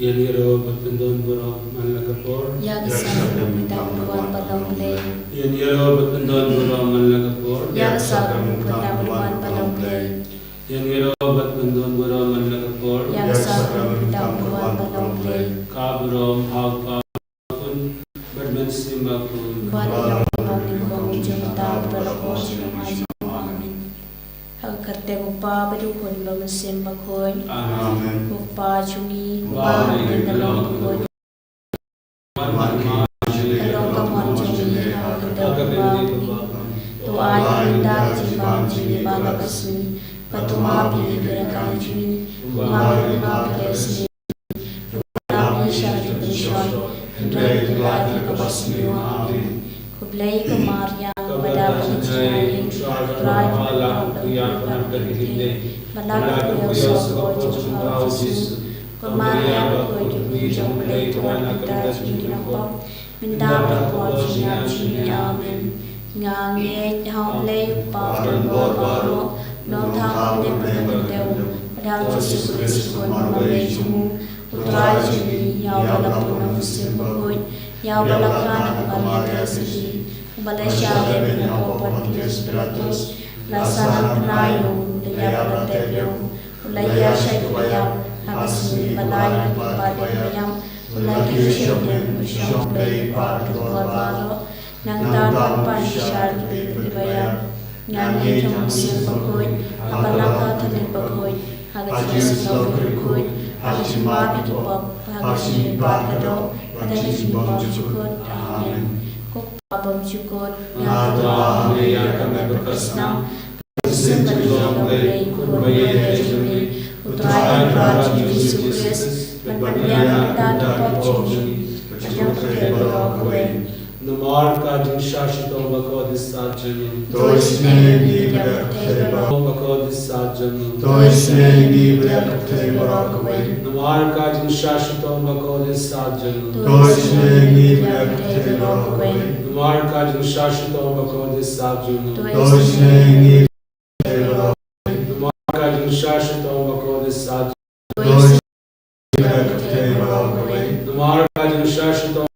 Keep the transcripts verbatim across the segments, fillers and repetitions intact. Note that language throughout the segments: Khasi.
Ïa ngi ruh bad pyndon burom man la ka por. Ïa ka sah kyrpang ka wan ba long Blei. Ïa ngi ruh bad pyndon burom man la ka por. Ïa ka sah kyrpang ka wan ba long Blei. Ïa ngi ruh bad pyndon burom man la ka por. Ïa ka sah kyrpang ka wan ba long Blei. Ka burom ha u Kpa, Khun bad Mynsiem Bakhuid. Bad la ka por nyngkong jong ka por jong ka. Amen. Ha ka kyrteng u Kpa bad u Khun bad u Mynsiem Bakhuid. Amen. U Kpa jong ngi uba ha bneng, ka long ka mon jong ngi ha ka kyrteng u Kpa jong ngi. To ai ha ngi mynta ka jingbam jong ngi ba la ka sngi. Bad to map ïa ki jingkyrkhu jong ngi kumba ngi map ïa ki. Ïa ngi sha ka jingpynshoi, hynrei to ïa ngi na kaba sniew. Amen. Khublei ko Maria, kaba dap da ka jingaiei, U Trai u don bad pha, la kyrkhu ïa phi ha ki khyllipmat, bad la kyrkhu ïa u Soh bakhuid jong pha u Jisu. Ko Maria bakhuid, kyrkhu jong U Blei, to wan pynban ïa ngi kiba don pop, mynta bad ha ka por jong ka jingim. Amen. Nga ngeit ha U Blei U Kpa uba don bor baroh, U Nongthaw uba ha bneng bad ha ka kyrteng u, bad ha U Jisu Khrist u khun ba marwei jong u, U Trai jong ngi, ïa uba la pun na U Mynsiem Bakhuid, ïa uba la kha na ka Maria Theisotti, uba la shah leh na ka por Pontius Pilatus, la sah ha kynnoh ïa u, la ïap la tep ïa u, u la ïaid sha kiba ïap, ha ka sngi ba lai, u la pat ïa kiba ïap, u la kiew sha hynmen, u shong ha U Blei U Kpa uba don bor baroh. Nangta un pan bishar ïa kiba ïap. Nga ngeit ha U Mynsiem Bakhuid, ha ka Balang Katholik bakhuid, ha ka jingsngewsih bakhuid, ha ka jingmap ïa ki pop, ha ka jingim baroh, ha ka jingbymjukut. Amen. Ko Kpa bymjukut, nga duwai ha me ïa ka met bad ka snam, ka mynsiem ka jong U Blei, Khun ba ïeit jong me, U Trai Kynrad jong ngi U Jisu Khrist, ban pynbiang ïa ka pop jong ngi bad jong ka pyrthei baroh kawei. Namar ka jingshah shitom bakordit sat jong u, to isynei ïa ngi bad ïa ka pyrthei baroh. Bakordit sat jong u, to isynei ïa ngi bad ïa ka pyrthei baroh kawei. Namar ka jingshah shitom bakordit sat jong u, to isynei ïa ngi bad ïa ka pyrthei baroh kawei. Namar ka jingshah shitom bakordit sat jong u, to isynei ïa ngi bad ïa ka pyrthei baroh kawei. Namar ka jingshah shitom bakordit sat jong u, to isynei ïa ngi bad ïa ka pyrthei baroh kawei. Namar ka jingshah shitom,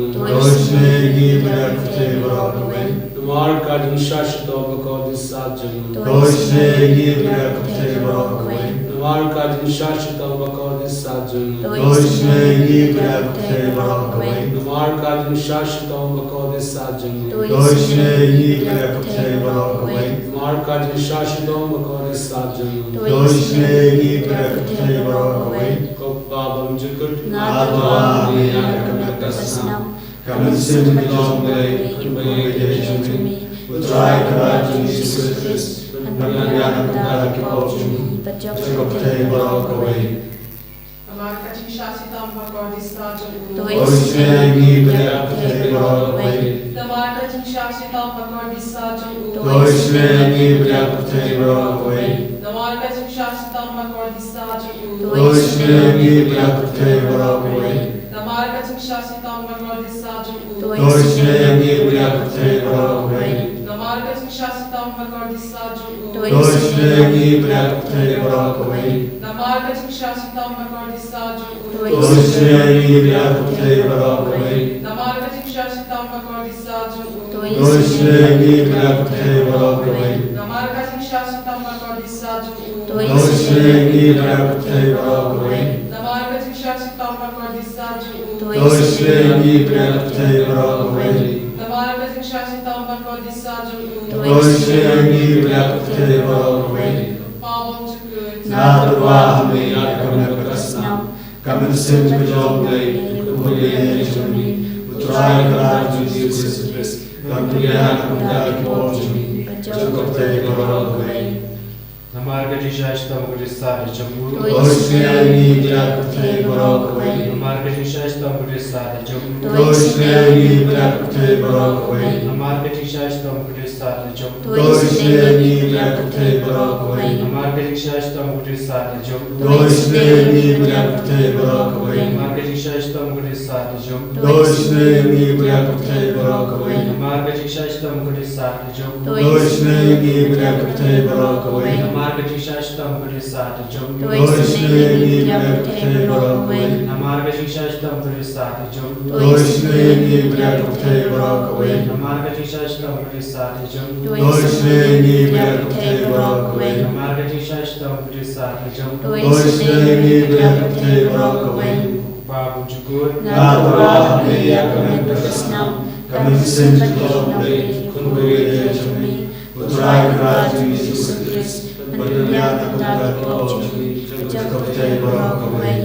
to isynei ïa ngi bad ïa ka pyrthei baroh kawei. Namar ka jingshah shitom bakordit sat jong u, to isynei ïa ngi bad ïa ka pyrthei baroh kawei. Namar ka jingshah shitom bakordit sat jong u, to isynei ïa ngi bad ïa ka pyrthei baroh kawei. Namar ka jingshah shitom bakordit sat jong u, to isynei ïa ngi bad ïa ka pyrthei baroh kawei. Namar ka jingshah shitom bakordit sat jong u, to isynei ïa ngi bad ïa ka pyrthei baroh kawei. Ko Kpa bymjukut, nga duwai ha me ïa ka met ka snam, ka mynsiem ka jong U Blei, Khun ba ïeit jong me, U Trai Kynrad jong ngi U Jisu Khrist, ban pynbiang ïa ka pop jong ngi bad jong ka pyrthei baroh kawei. Namar ka jingshah shitom bakordit sat jong u, to isynei ïa ngi bad ïa ka pyrthei baroh kawei. Namar ka jingshah shitom bakordit sat jong u, to isynei ïa ngi bad ïa ka pyrthei baroh kawei. Namar ka jingshah shitom bakordit sat jong u, to isynei ïa ngi bad ïa ka pyrthei baroh kawei. Namar ka jingshah shitom bakordit sat jong u, to isynei ïa ngi bad ïa ka pyrthei baroh kawei. Namar ka jingshah shitom bakordit sat jong u, to isynei ïa ngi bad ïa ka pyrthei baroh kawei. Namar ka jingshah shitom bakordit sat jong u, to isynei ïa ngi bad ïa ka pyrthei baroh kawei. Namar ka jingshah shitom bakordit sat jong u, to isynei ïa ngi bad ïa ka pyrthei baroh kawei. Namar ka jingshah shitom bakordit sat jong u, to isynei ïa ngi bad ïa ka pyrthei baroh kawei. Namar ka jingshah shitom bakordit sat jong u, to isynei ïa ngi bad ïa ka pyrthei baroh kawei. Namar ka jingshah shitom bakordit sat jong u, to isynei ïa ngi bad ïa ka pyrthei baroh kawei. Ko Kpa bymjukut, nga duwai ha me ïa ka met ka snam, ka mynsiem ka jong U Blei, Khun ba ïeit jong me, U Trai Kynrad jong ngi U Jisu Khrist, ban pynbiang ïa ka pop jong ngi bad jong ka pyrthei baroh kawei. Namar ka jingshah shitom bakordit sat jong u, to isynei ïa ngi bad ïa ka pyrthei baroh kawei. Namar ka jingshah shitom bakordit sat jong u, to isynei ïa ngi bad ïa ka pyrthei baroh kawei. Namar ka jingshah shitom bakordit Khrist la jong. To isynei ïa ngi bad ïa ka pyrthei baroh kawei. Namar ka jingshisha shitom u Khrist la jong. To isynei ïa ngi bad ïa ka pyrthei baroh kawei. Namar ka jingshisha shitom u Khrist la jong. To isynei ïa ngi bad ïa ka pyrthei baroh kawei. Namar ka jingshisha shitom u Khrist la jong. To isynei ïa ngi bad ïa ka pyrthei baroh kawei. Namar ka jingshisha shitom u Khrist la jong. To isynei ïa ngi bad ïa ka pyrthei baroh kawei. Namar ka jingshisha shitom u Khrist la jong. To isynei ïa ngi bad ïa ka pyrthei baroh kawei. Namar ka jingshisha shitom u Khrist la jong. To isynei ïa ngi bad ïa ka pyrthei baroh kawei. Namar ka jingshisha shitom u Khrist la jong. To isynei ïa ngi bad ïa ka pyrthei baroh kawei. Kpa bymjukut. Nga tyrwa ha me ïa ka met bad ka snam, ka mynsiem jong U Blei, Khun baieit jong me, U Trai Kynrad jong ngi Jisu Khrist, ban pynbiang na ka bynta ki pop jong ngi, jong ka pyrthei baroh kawei.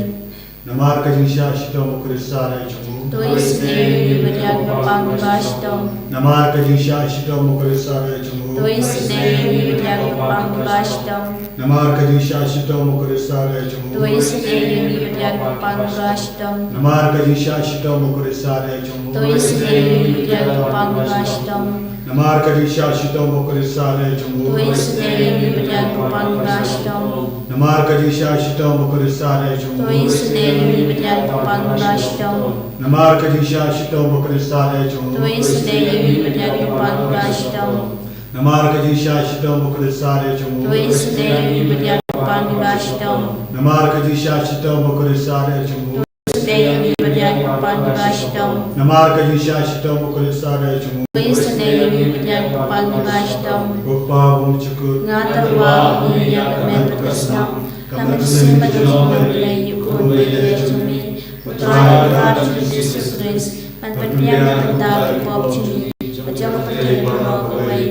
Namar ka jingshisha shitom u Khrist la jong u. To isynei ïa ngi bad ïa ka pang kaba shitom. Namar ka jingshisha shitom u Khrist la jong u. To isynei ïa ngi bad ïa ka pang kaba shitom. Namar ka jingshisha shitom u Khrist la jong u. To isynei ïa ngi bad ïa ka pang kaba shitom. Namar ka jingshisha shitom u Khrist la jong u. To isynei ïa ngi bad ïa ka pang kaba shitom. Namar ka jingshisha shitom u Khrist la jong u. To isynei ïa ngi bad ïa ka pang kaba shitom. Namar ka jingshisha shitom u Khrist la jong u. To isynei ïa ngi bad ïa ka pang kaba shitom. Namar ka jingshisha shitom u Khrist la jong u. To isynei ïa ngi bad ïa ka pang kaba shitom. Namar ka jingshisha shitom u Khrist la jong u. To isynei ïa ngi bad ïa ka pang kaba shitom. Namar ka jingshisha shitom u Khrist la jong u. To isynei ïa ngi bad ïa ka pang kaba shitom. Namar ka jingshisha shitom u Khrist la jong u. To isynei ïa ngi bad ïa ka pang kaba shitom. Ko Kpa bymjukut. Nga tyrwa ha me ïa ka met bad ka snam, ka mynsiem bad ka jinglong U Blei, U Khun baieit jong me, U Trai Kynrad jong ngi Jisu Khrist, ban pynbiang na ka bynta ki pop jong ngi, bad jong ka pyrthei baroh kawei.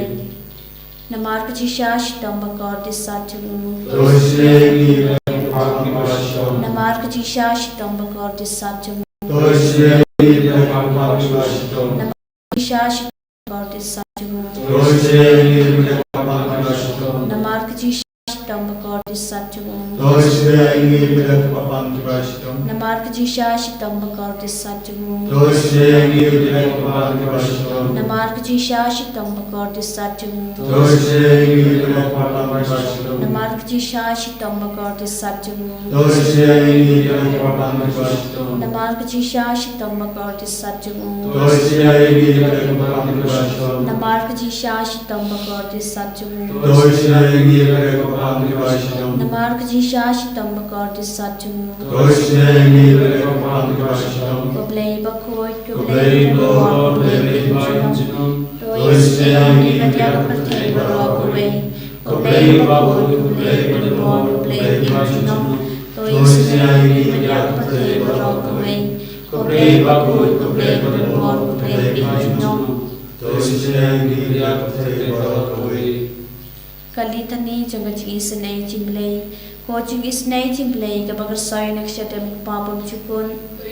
Namar ka jingshisha shitom bakordit sat jong u. To isynei ïa ngi bad ïa ka pang kaba shitom. Namar ka jingshisha shitom bakordit sat jong u. To isynei ïa ngi bad ïa ka pang kaba shitom. Namar ka jingshisha shitom bakordit sat jong u. To isynei ïa ngi bad ïa ka pang kaba shitom. Namar ka jingshisha shitom bakordit sat jong u. To isynei ïa ngi bad ïa ka pang kaba shitom. Namar ka jingshisha shitom bakordit sat jong u. To isynei ïa ngi bad ïa ka pang kaba shitom. Namar ka jingshisha shitom bakordit sat jong u. To isynei ïa ngi bad ïa ka pang kaba shitom. Namar ka jingshisha shitom bakordit sat jong u. To isynei ïa ngi bad ïa ka pang kaba shitom. Namar ka jingshisha shitom bakordit sat jong u. To isynei ïa ngi bad ïa ka pang kaba shitom. Namar ka jingshisha shitom bakordit sat jong u. To isynei ïa ngi bad ïa ka pang kaba shitom. Namar ka jingshisha shitom bakordit sat jong u. To isynei ïa ngi bad ïa ka pang kaba shitom. Ko Blei bakhuid, ko Blei ba don bor, ko Blei ba im junom. To isynei ïa ngi bad ïa ka pyrthei baroh kawei. Ko Blei bakhuid, ko Blei ba don bor, ko Blei ba im junom. To isynei ïa ngi bad ïa ka pyrthei baroh kawei. Ko Blei bakhuid, ko Blei ba don bor, ko Blei ba im junom. To isynei ïa ngi bad ïa ka pyrthei baroh kawei. Ka Litany jong ka jingisynei jong U Blei. Ko jingisynei jong U Blei kaba kyrsoi na ka shadem u Kpa bymjukut.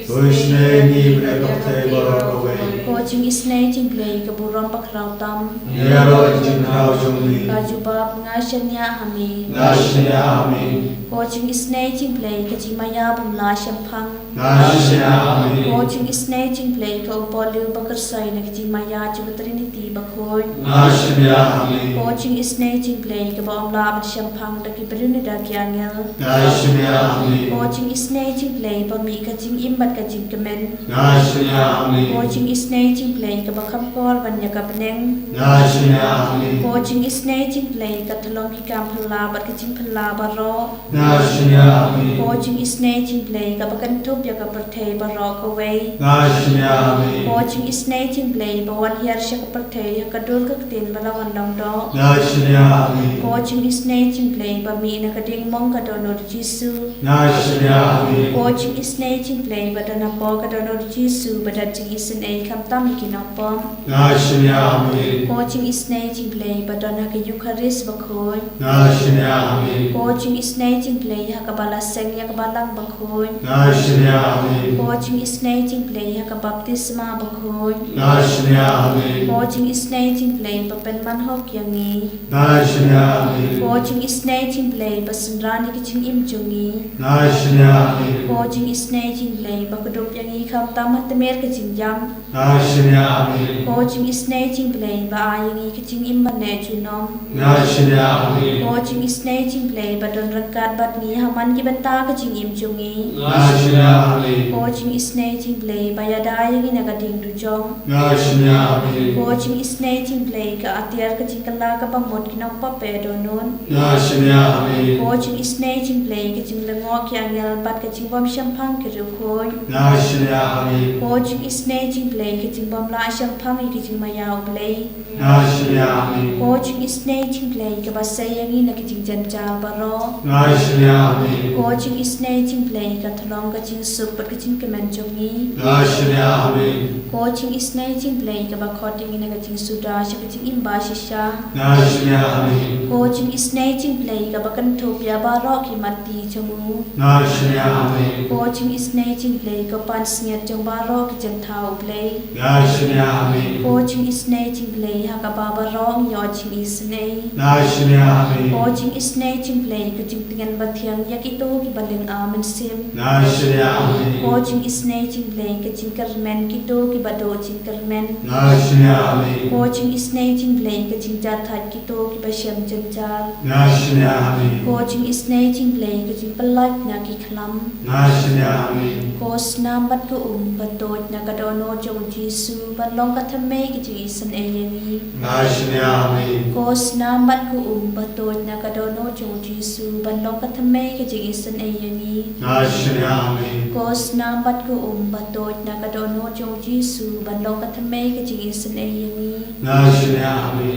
To isynei ïa ngi bad ïa ka pyrthei baroh kawei. Ko jingisynei jong U Blei ka burom bakhraw tam. Ïaroh ïa ka jingkhraw jong me. Ka jubab, nga shaniah ha me. Nga shaniah ha me. Ko jingisynei jong U Blei ka jingmaïa bymlah shemphang. Nga shaniah ha me. Ko jingisynei jong U Blei ka upolu ba kyrsoi na ka jingmaïa jong ka Trinity bakhuid. Nga shaniah ha me. Ko jingisynei jong U Blei kaba ym lah ban shemphang da ki briew ne da ki angel. Nga shaniah ha me. Ko jingisynei jong U Blei ba mih ka jingim bad ka jingkmen. Nga shaniah ha me. Ko jingisynei jong U Blei kaba kham kor ban ïa ka bneng. Nga shaniah ha me. Ko jingisynei jong U Blei ka thlong ki kam phylla bad ka jingphylla baroh. Nga shaniah ha me. Ko jingisynei jong U Blei kaba kynthup ïa ka pyrthei baroh kawei. Nga shaniah ha me. Ko jingisynei jong U Blei ba wan hiar sha ka pyrthei ha ka dur ka ktien ba la wan long doh. Nga shaniah ha me. Ko jingisynei jong U Blei ba mih na ka diengmong ka dohnud u Jisu. Nga shaniah ha me. Ko jingisynei jong U Blei ba don hapoh ka dohnud u Jisu ba don jingisynei khamtam ïa ki nongpop. Nga shaniah ha me. Ko jingisynei jong U Blei ba don ha ka Eukharist bakhuid. Nga shaniah ha me. Ko jingisynei jong U Blei ha kaba la seng ïa ka Balang bakhuid. Nga shaniah ha me. Ko jingisynei jong U Blei ha ka baptisma bakhuid. Nga shaniah ha me. Ko jingisynei jong U Blei ba pynman hok ïa ngi. Nga shaniah ha me. Ko jingisynei jong U Blei ba synran ïa ka jingim jong ngi. Nga shaniah ha me. Ko jingisynei jong U Blei ba kdup ïa ngi khamtam ha tmier ka jingïap. Nga shaniah ha me. Ko jingisynei jong U Blei ba ai ïa ngi ka jingim ban neh junom. Nga shaniah ha me. Ko jingisynei jong U Blei ba don ryngkat bad ngi ha man ki bynta ka jingim jong ngi. Nga shaniah ha me. Ko jingisynei jong U Blei ba ïada ïa ngi na ka ding dujok. Nga shaniah ha me. Ko jingisynei jong U Blei ka atiar ka jingkylla kaba mut ki nongpape dohnud. Nga shaniah ha me. Ko jingisynei jong U Blei ka jinglyngngoh ki angel bad ka jingbym shemphang ki riewkhuid. Nga shaniah ha me. Ko jingisynei jong U Blei ka jingbym lah shemphang ïa ka jingmaïa U Blei. Nga shaniah ha me. Ko jingisynei jong U Blei kaba sei ïa ngi na ki jingjynjar baroh. Nga shaniah ha me. Ko jingisynei jong U Blei ka thnong ka jingsuk bad ka jingkmen jong ngi. Nga shaniah ha me. Ko jingisynei jong U Blei kaba khot ïa ngi na ka jingsuda sha ka jingim ba shisha. Nga shaniah ha me. Ko jingisynei jong U Blei kaba kynthup ïa baroh ki matti jong u. Nga shaniah ha me. Ko jingisynei jong U Blei ko pansngiat jong baroh ki jingthaw U Blei. Nga shaniah ha me. Ko jingisynei jong U Blei ha kaba baroh ngi ïoh jingisynei. Nga shaniah ha me. Ko jingisynei jong U Blei ko jingtngen bathiang ïa kito kiba lyngba mynsiem. Nga shaniah ha me. Ko jingisynei jong U Blei ka jingkyrmen kito kiba duh jingkyrmen. Nga shaniah ha me. Ko jingisynei jong U Blei ka jingjahthait kito kiba shem jynjar. Nga shaniah ha me. Ko jingisynei jong U Blei ka jingpynlait na ki khlam. Nga shaniah ha me. Ko snam bad ko um ba tuid na ka dohnud jong U Jisu ban long ka thymmei ka jingisynei ïa ngi. Nga shaniah ha me. Ko snam bad ko um ba tuid na ka dohnud jong U Jisu ban long ka thymmei ka jingisynei ïa ngi. Nga shaniah ha me. Ko snam bad ko um ba tuid na ka dohnud jong U Jisu ban long ka thymmei ka jingisynei ïa ngi. Nga shaniah ha me.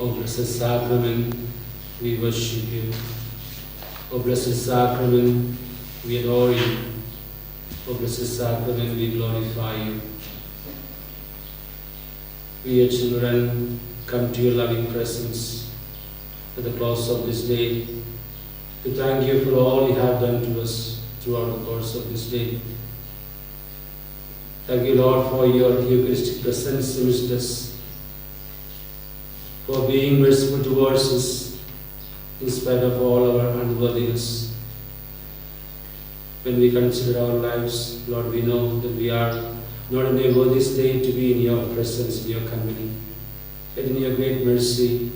O blessed sacrament, we worship you. O blessed sacrament, we adore you. O blessed sacrament, we glorify you. We, your children, come to your loving presence at the close of this day to thank you for all you have done to us throughout the course of this day. Thank you, Lord, for your Eucharistic presence amidst us, for being merciful towards us in spite of all our unworthiness. When we consider our lives, Lord, we know that we are not in a worthy state to be in your presence, in your company. Yet in your great mercy,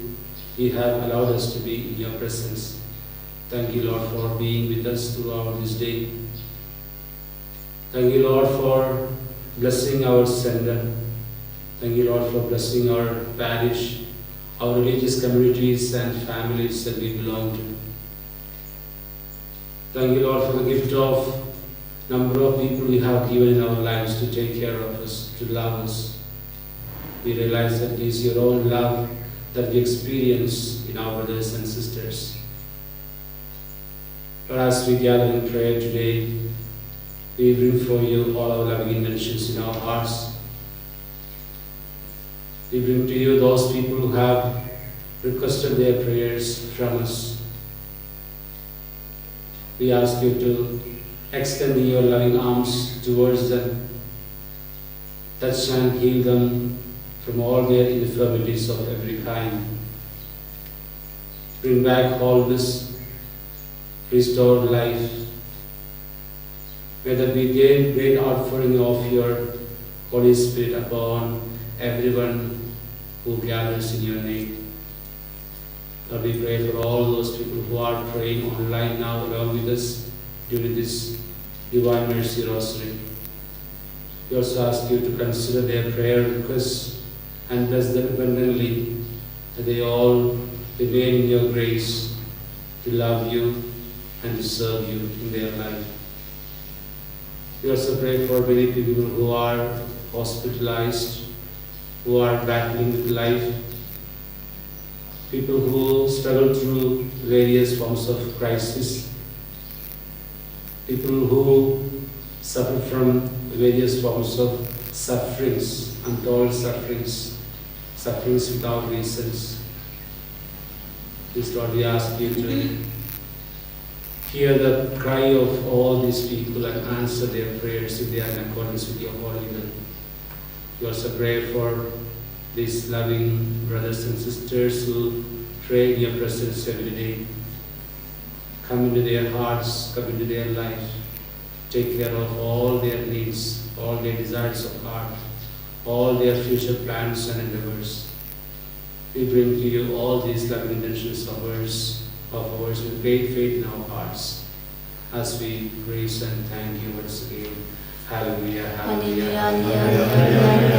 you have allowed us to be in your presence. Thank you, Lord, for being with us throughout this day. Thank you, Lord, for blessing our center. Thank you, Lord, for blessing our parish, our religious communities and families that we belong to. Thank you, Lord, for the gift of number of people you have given in our lives to take care of us, to love us. We realize that it is your own love that we experience in our brothers and sisters. Lord, as we gather in prayer today, we bring for you all our loving intentions in our hearts. We bring to you those people who have requested their prayers from us. We ask you to extend your loving arms towards them, touch and heal them from all their infirmities of every kind. Bring back wholeness, restore life. May that be the great outpouring of your Holy Spirit upon everyone who gathers in your name. Lord, we pray for all those people who are praying online now along with us during this Divine Mercy Rosary. We also ask you to consider their prayer requests and bless them abundantly, that they all remain in your grace to love you and to serve you in their life. We also pray for many people who are hospitalized, who are battling with life, people who struggle through various forms of crisis, people who suffer from various forms of sufferings, untold sufferings, sufferings without reasons. Please, Lord, we ask you to hear the cry of all these people and answer their prayers if they are in accordance with your holy will. We also pray for these loving brothers and sisters who pray in your presence every day. Come into their hearts, come into their life. Take care of all their needs, all their desires of heart, all their future plans and endeavors. We bring to you all these loving intentions of ours, of ours with great faith in our hearts. As we praise and thank you once again. Hallelujah, hallelujah, hallelujah.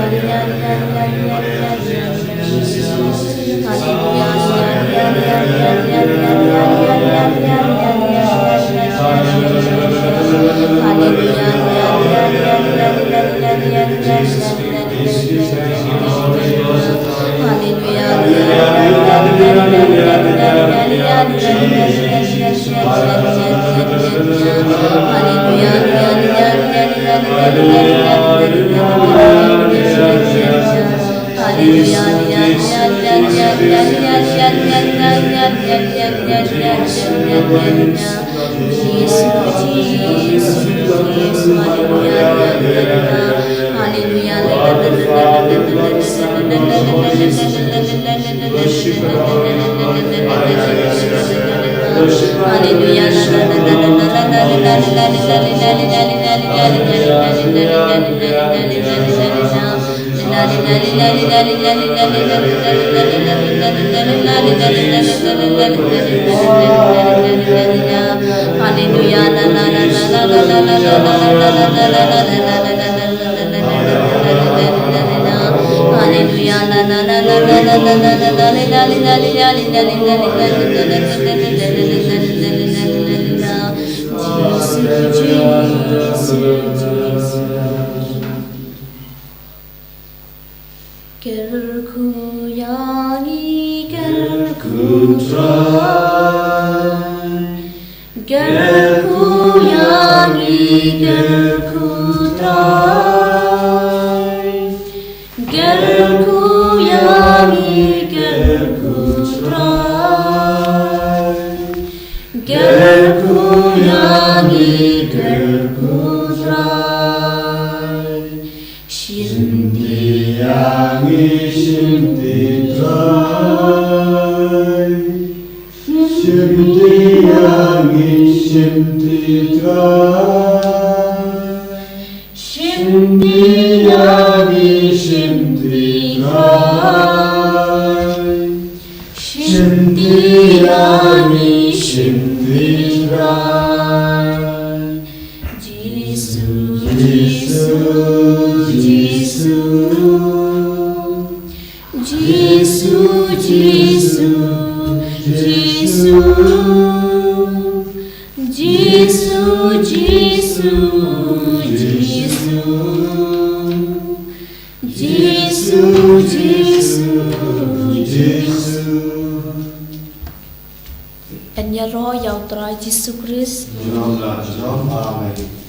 Kyrkhu ïa ngi, kyrkhu Trai. Kyrkhu ïa ngi, kyrkhu Trai. Kyrkhu ïa ngi, kyrkhu Trai. Kyrkhu ïa ngi, kyrkhu Trai. Shimti ïa ngi, shimti Trai. Shimti ïa ngi, shimti Trai. Shimti ïa ngi, shimti Trai. Shimti ïa ngi, shimti Trai. Jisu, Jisu, Jisu. Jisu, Jisu, Jisu. Jisu, Jisu, Jisu. Jisu, Jisu, Jisu. Yn ïaroh ïa U Trai Jisu Khrist. Junom la junom. Amen.